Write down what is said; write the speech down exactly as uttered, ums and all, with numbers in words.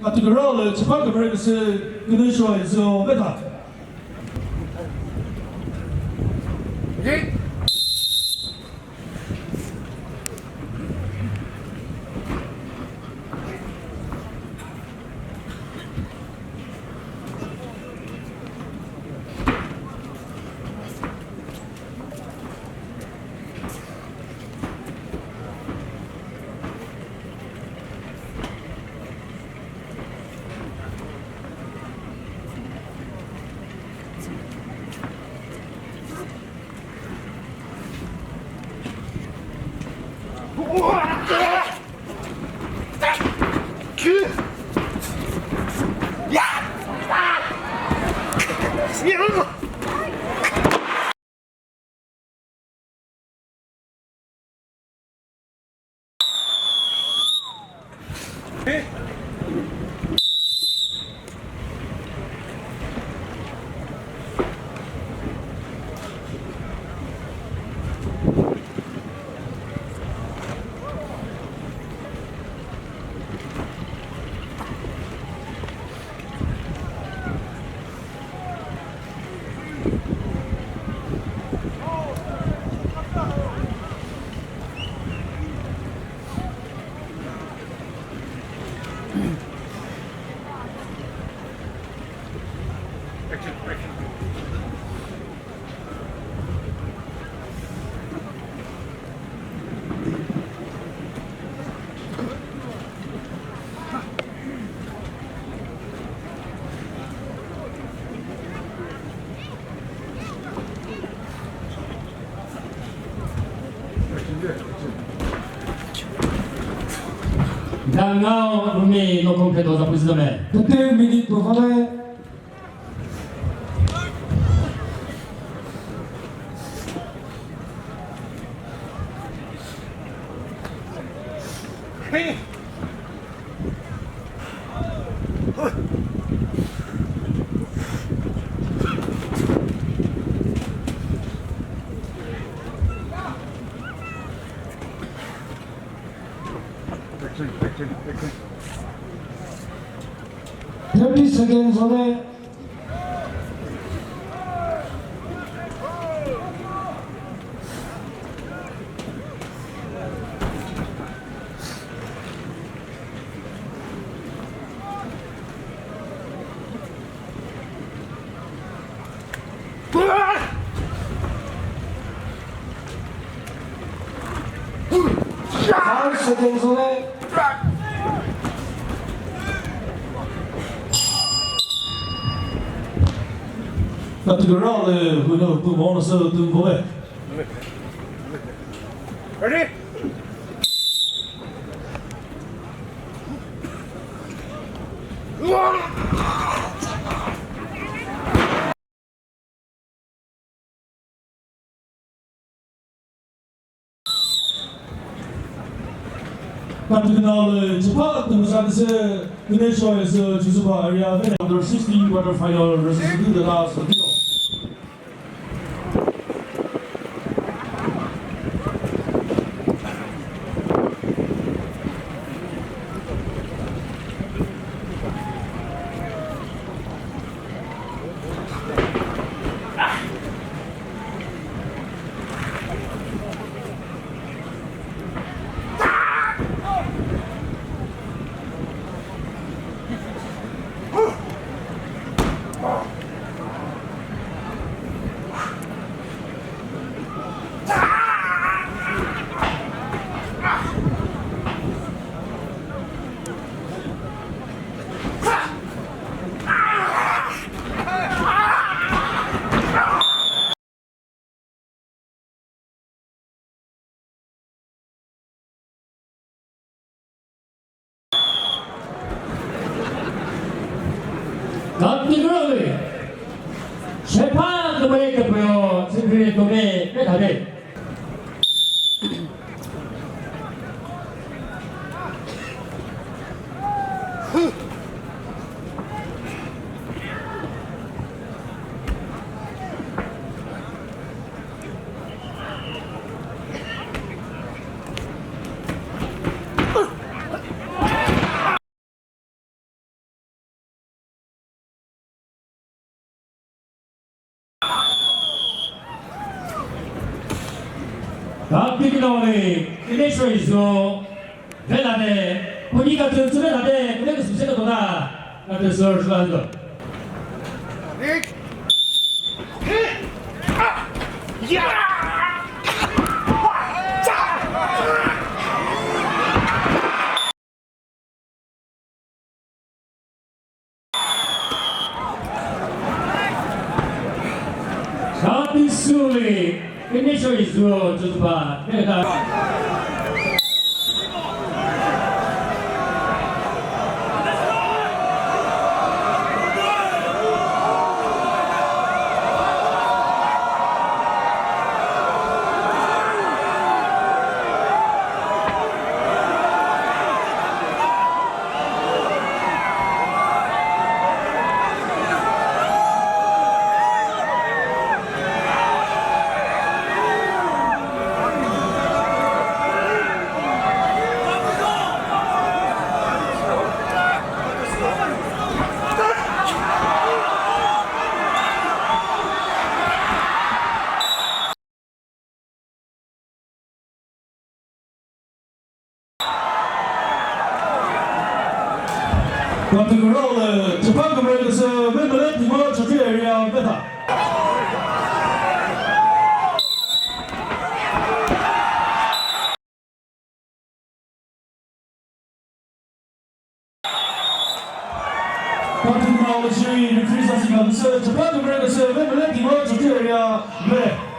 Atükralü chipha kümüre küsü künü shoi züo vetha. Dangao rumi no konkreto za puzidome. Tete minute to vale. Thirty seconds on it. Five seconds on it. Atükralü, who know, who wants to do it. Ready? Atükralü, chipha kümüsa küsü, küne shoy sü, Chozuba area, under sixteen quarter final, versus the last. Category, shepa kümüre küpüyo, singiri tumi, methade. Ka piki no le, kene shoi zo, vela de, kuni ka tun tsune la de, kene ka suse ka tona, ka tun sor shula do. Sati suli, finish is zero to the bar. Kategori le, Japan Comrade sü, Vemele Timo, Chokri area, Veta. Kategori le, Chiri, Chiri sü, Japan Comrade sü, Vemele Timo, Chokri area, Veta.